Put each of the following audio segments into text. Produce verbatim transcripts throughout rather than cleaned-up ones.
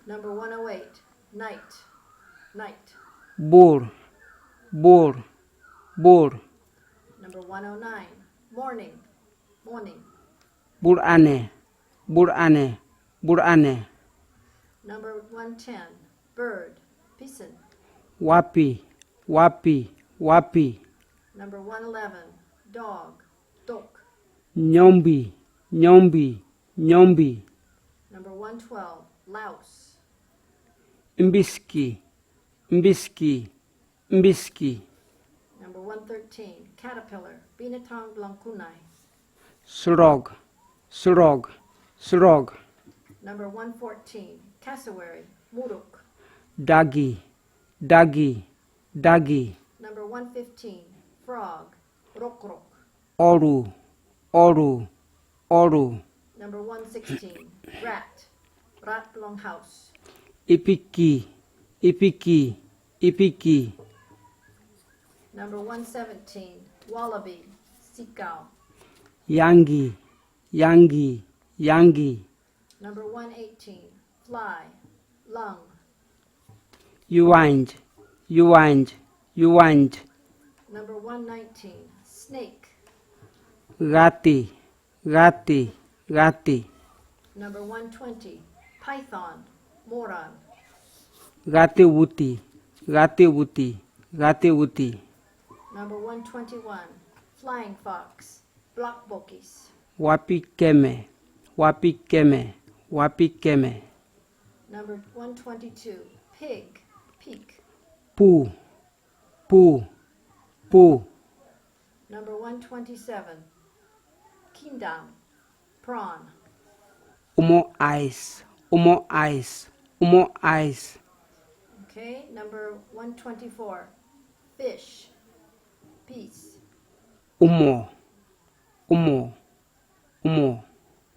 Number one oh eight, night, night. Bur, bur, bur. Number one oh nine, morning, morning. Bur ane, bur ane, bur ane. Number one ten, bird, pisin. Wapi, wapi, wapi. Number one eleven, dog, dog. Nyombi, nyombi, nyombi. Number one twelve, louse. Mbiski, mbiski, mbiski. Number one thirteen, caterpillar, binatang blankunai. Surog, surog, surog. Number one fourteen, cassowary, muruk. Dagi, dagi, dagi. Number one fifteen, frog, rokrok. Oru, oru, oru. Number one sixteen, rat, rat longhouse. Ipiki, ipiki, ipiki. Number one seventeen, wallaby, sikau. Yangi, yangi, yangi. Number one eighteen, fly, lung. Yuanj, yuanj, yuanj. Number one nineteen, snake. Gati, gati, gati. Number one twenty, python, moran. Gati wuti, gati wuti, gati wuti. Number one twenty-one, flying fox, blakbokis. Wapi keme, wapi keme, wapi keme. Number one twenty-two, pig, pik. Pu, pu, pu. Number one twenty-seven, kindam, prawn. Umo ice, umo ice, umo ice. Okay, number one twenty-four, fish, peace. Umo, umo, umo.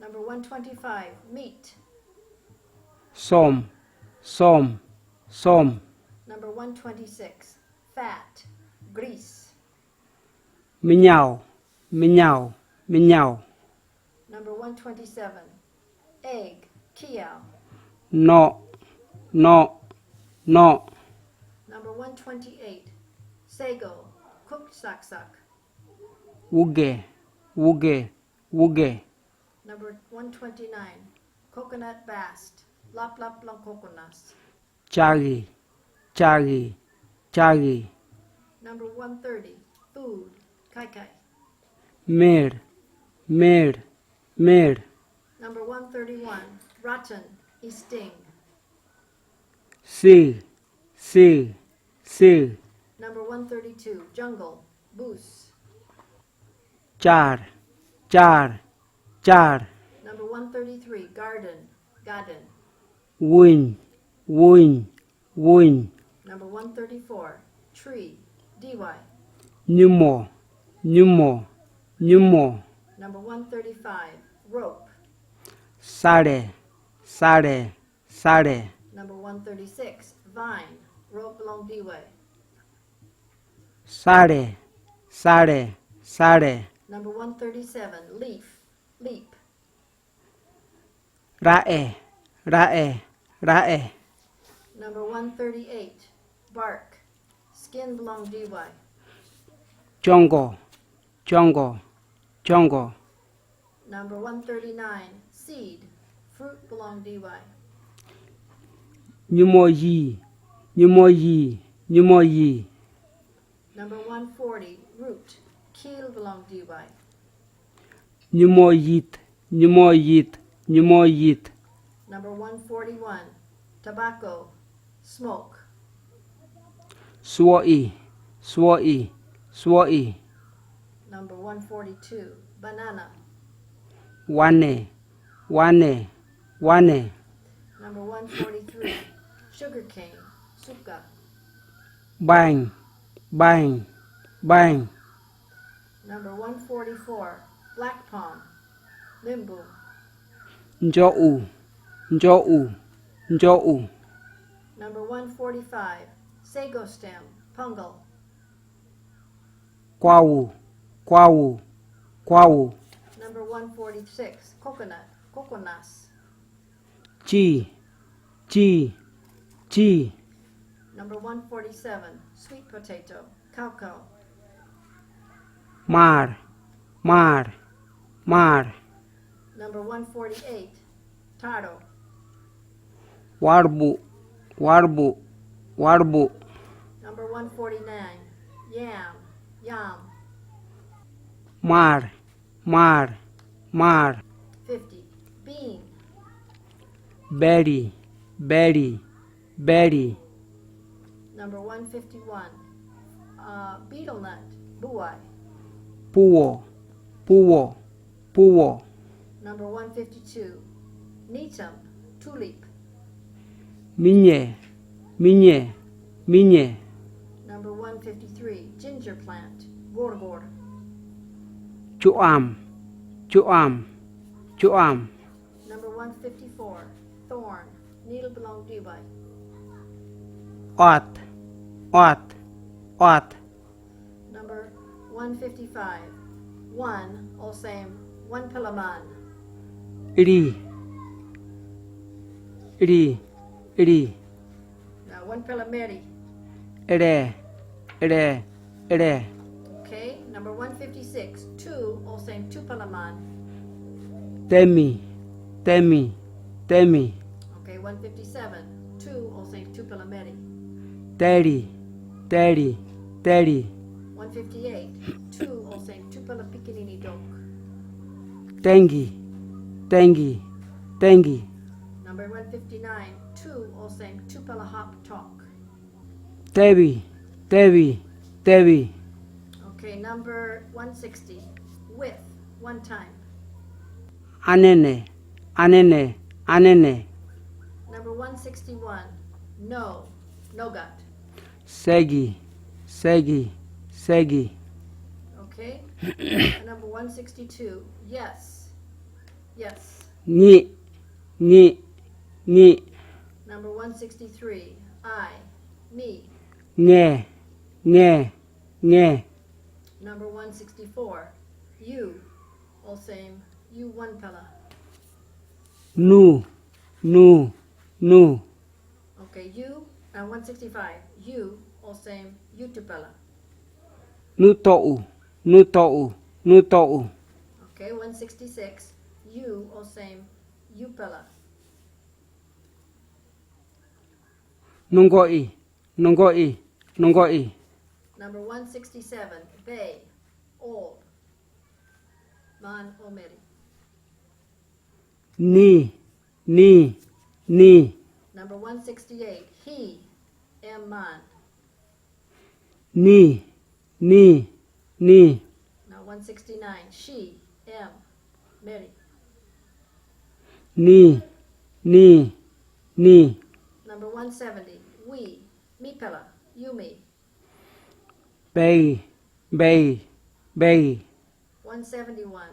Number one twenty-five, meat. Som, som, som. Number one twenty-six, fat, grease. Minyao, minyao, minyao. Number one twenty-seven, egg, kiao. No, no, no. Number one twenty-eight, sago, cooked saksak. Wuge, wuge, wuge. Number one twenty-nine, coconut bast, laplap lang kokonas. Chagi, chagi, chagi. Number one thirty, food, kaikai. Mer, mer, mer. Number one thirty-one, rotten, isting. Sig, sig, sig. Number one thirty-two, jungle, bus. Char, char, char. Number one thirty-three, garden, garden. Winy, winy, winy. Number one thirty-four, tree, diwai. Nyumo, nyumo, nyumo. Number one thirty-five, rope. Sare, sare, sare. Number one thirty-six, vine, rope long diwai. Sare, sare, sare. Number one thirty-seven, leaf, leaf. Ra'e, ra'e, ra'e. Number one thirty-eight, bark, skin belong diwai. Chongo, chongo, chongo. Number one thirty-nine, seed, fruit belong diwai. Nyumo yi, nyumo yi, nyumo yi. Number one forty, root, kil belong diwai. Nyumo yit, nyumo yit, nyumo yit. Number one forty-one, tobacco, smoke. Suo'i, suo'i, suo'i. Number one forty-two, banana. Wane, wane, wane. Number one forty-three, sugarcane, suka. Bang, bang, bang. Number one forty-four, black palm, limbu. Njo'u, njo'u, njo'u. Number one forty-five, sago stem, pungal. Kwau, kwau, kwau. Number one forty-six, coconut, kokonas. Chi, Chi, chi. Number one forty-seven, sweet potato, caucao. Mar, mar, mar. Number one forty-eight, taro. Warbu, warbu, warbu. Number one forty-nine, yam, yam. Mar, mar, mar. fifty, bean. Beri, beri, beri. Number one fifty-one, uh, betel nut, buai. Puo, puo, puo. Number one fifty-two, nitum, tulip. Minye, minye, minye. Number one fifty-three, ginger plant, gorgor. Chuam, chuam, chuam. Number one fifty-four, thorn, needle belong dubai. Ot, ot, ot. Number one fifty-five, one, olsem, one pela man. Ri, ri, ri. Now, one pela meri. Re, re, re. Okay, number one fifty-six, two, olsem, two pela man. Temi, temi, temi. Okay, one fifty-seven, two, olsem, two pela meri. Teri, teri, teri. One fifty-eight, two, olsem, two pela pikinini dok. Tengi, tengi, tengi. Number one fifty-nine, two, olsem, two pela hop tok. Tevi, tevi, tevi. Okay, number one sixty, with, one time. Anene, anene, anene. Number one sixty-one, no, nogat. Segi, segi, segi. Okay. And number one sixty-two, yes, yes. Ngi, ngi, ngi. Number one sixty-three, I, me. Nge, nge, nge. Number one sixty-four, you, olsem, you one pela. Nu, nu, nu. Okay, you, uh, one sixty-five, you, olsem, you two pela. Nu to'u, nu to'u, nu to'u. Okay, one sixty-six, you, olsem, you pela. Nongo'i, nongo'i, nongo'i. Number one sixty-seven, they, old. Man o meri. Ni, ni, ni. Number one sixty-eight, he, em man. Ni, ni, ni. Now one sixty-nine, she, em, meri. Ni, ni, ni. Number one seventy, we, mi pela, you me. Bei, bei, bei. One seventy-one,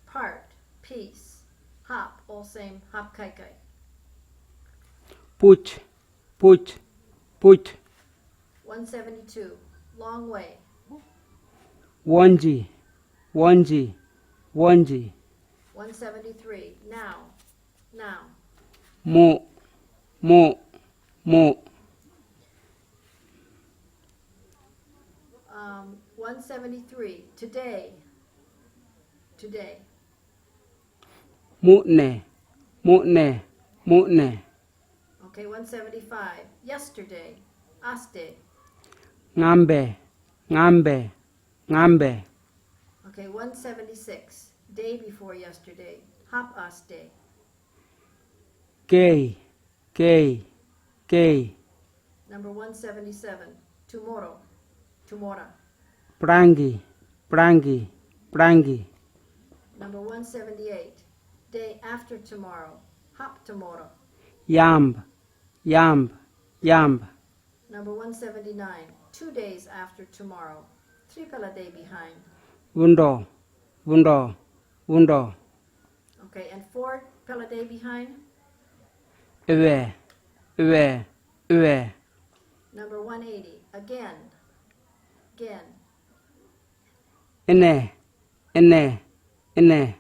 part, piece. Hop, olsem, hop kaikai. Puch, puch, puch. One seventy-two, long way. Wonji, wonji, wonji. One seventy-three, now, now. Mu, mu, mu. Um, one seventy-three, today, today. Mu'ne, mu'ne, mu'ne. Okay, one seventy-five, yesterday, aste. Ngambe, ngambe, ngambe. Okay, one seventy-six, day before yesterday, hop aste. Kei, kei, kei. Number one seventy-seven, tomorrow, tomorrow. Prangi, prangi, prangi. Number one seventy-eight, day after tomorrow, hop tomorrow. Yamb, yamb, yamb. Number one seventy-nine, two days after tomorrow, three pela day behind. Vundo, vundo, vundo. Okay, and four pela day behind? Iwe, iwe, iwe. Number one eighty, again, again. Ene, ene, ene.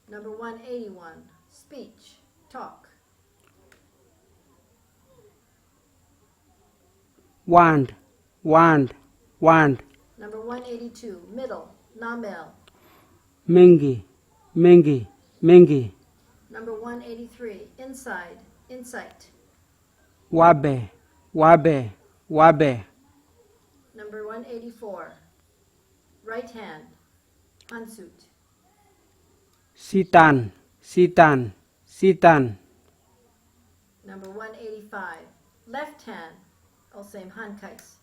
Number one eighty-one, speech, talk. Wand, wand, wand. Number one eighty-two, middle, namel. Mengi, mengi, mengi. Number one eighty-three, inside, insight. Wabe, wabe, wabe. Number one eighty-four, right hand, handsut. Sitan, sitan, sitan. Number one eighty-five, left hand, o same, handkais.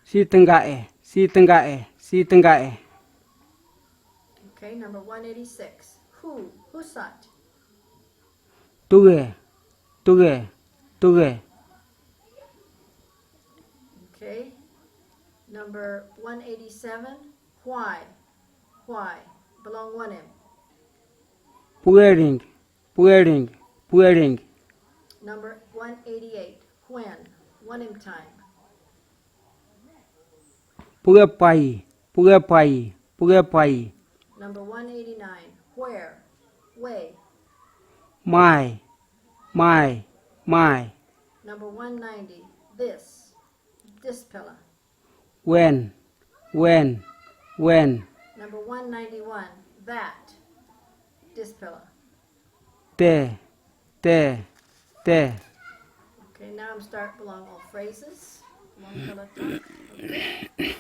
Sitengae, sitengae, sitengae. Okay, number one eighty-six, hu, husat. Tuge, tuge, tuge. Okay, number one eighty-seven, why, why, belong wanem. Puering, puering, puering. Number one eighty-eight, when, wanem time. Pugepai, pugepai, pugepai. Number one eighty-nine, where, way. Mai, mai, mai. Number one ninety, this, dispela. Wen, wen, wen. Number one ninety-one, that, dispela. Te, te, te. Okay, now I'm start belong all phrases. Belong pela talk. Okay.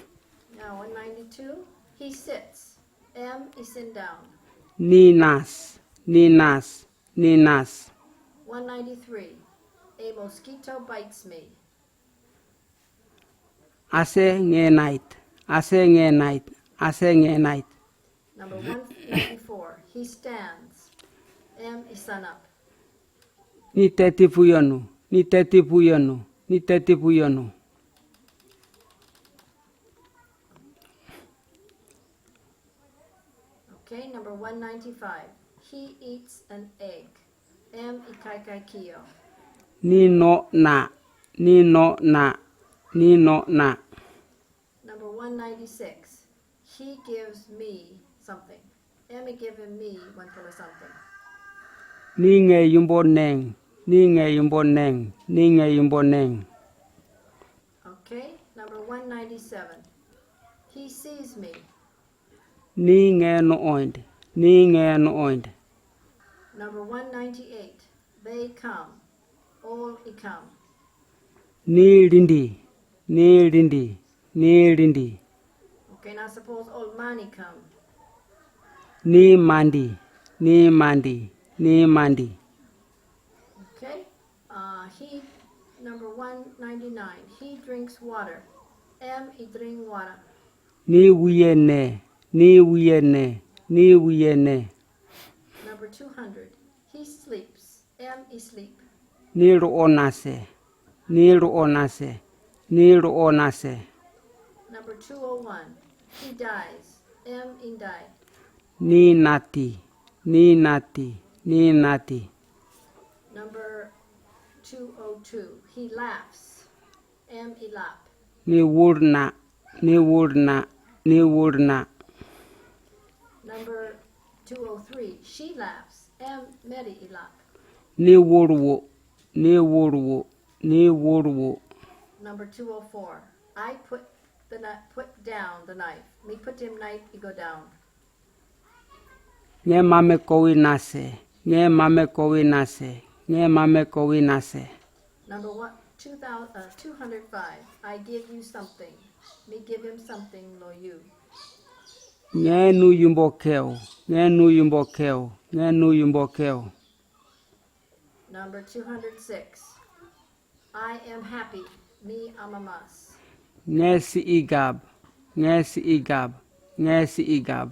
Now one ninety-two, he sits. Em i sit down. Ni nas, ni nas, ni nas. One ninety-three, a mosquito bites me. Ase nge nait, ase nge nait, ase nge nait. Number one ninety-four, he stands. Em i sanap. Ni teti puyonu, ni teti puyonu, ni teti puyonu. Okay, number one ninety-five, he eats an egg. Em i kaikai kio. Ni no na, ni no na, ni no na. Number one ninety-six, he gives me something. Em i givim mi wanpela samting. Ni nge yumbo neng, ni nge yumbo neng, ni nge yumbo neng. Okay, number one ninety-seven, he sees me. Ni nge no oind, ni nge no oind. Number one ninety-eight, they come. All i come. Ni lindi, ni lindi, ni lindi. Okay, now suppose all mani come. Ni mandi, ni mandi, ni mandi. Okay, uh, he, number one ninety-nine, he drinks water. Em i drink water. Ni wiye ne, ni wiye ne, ni wiye ne. Number two hundred, he sleeps. Em i sleep. Ni ruo nase, ni ruo nase, ni ruo nase. Number two oh one, he dies. Em i die. Ni nati, ni nati, ni nati. Number two oh two, he laughs. Em i lap. Ni wurna, ni wurna, ni wurna. Number two oh three, she laughs. Em meri i lap. Ni wurwo, ni wurwo, ni wurwo. Number two oh four, I put the kni- put down the knife. Mi putim knife i go down. Nge mame kowi nase, nge mame kowi nase, nge mame kowi nase. Number one, two thousand, uh, two hundred five, I give you something. Mi give him something lo you. Nge nu yumbo keo, nge nu yumbo keo, nge nu yumbo keo. Number two hundred six, I am happy. Mi amamas. Nge si igab, nge si igab, nge si igab.